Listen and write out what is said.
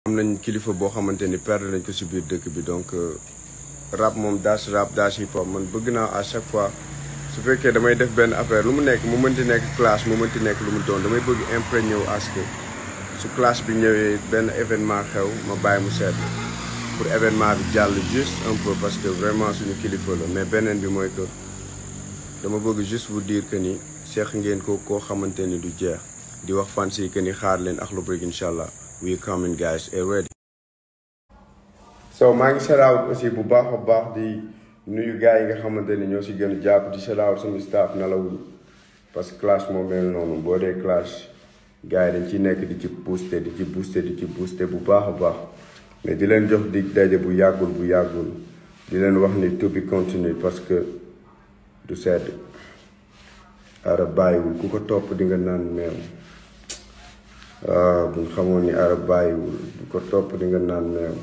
am nañ kilifa boo xamante ni perdre nañ ko si biir dëkk bi donc rap moom dash hip hop man bëgg naa à chaque fois su fekkee damay def benn affaire lu mu nekk mu mënti nekk clash mu mënti nekk lu mu doon damay bëgg imprégné wu à ce que su clash bi ñëwee benn événement xew ma bàyyi mu sedd pour événement bi jàll juste un peu parce que vraiment suñu kilifa la mais beneen bi mooy que dama bëgg juste vous dire que ni seex ngeen ko koo xamante ni du jeex di wax fan si que ni xaar leen Akhlou break incha allah we coming guys ready. so maa ngi shout out aussi bu baax a baax di nuyu gars yi nga xamante ni ñoo si gën a jàpp di shout out sama staff nalawul parce que clash moo mel noonu boo dee clash gars yi dañ ciy nekk di ci booster bu baax a baax mais di leen jox dig daje bu yàggul di leen wax ni to be continue parce que du sedd arab bàyyiwul ku ko topp di nga naan meew buñ xamoon ni arab bàyyiwul ku ko topp di nga naan meew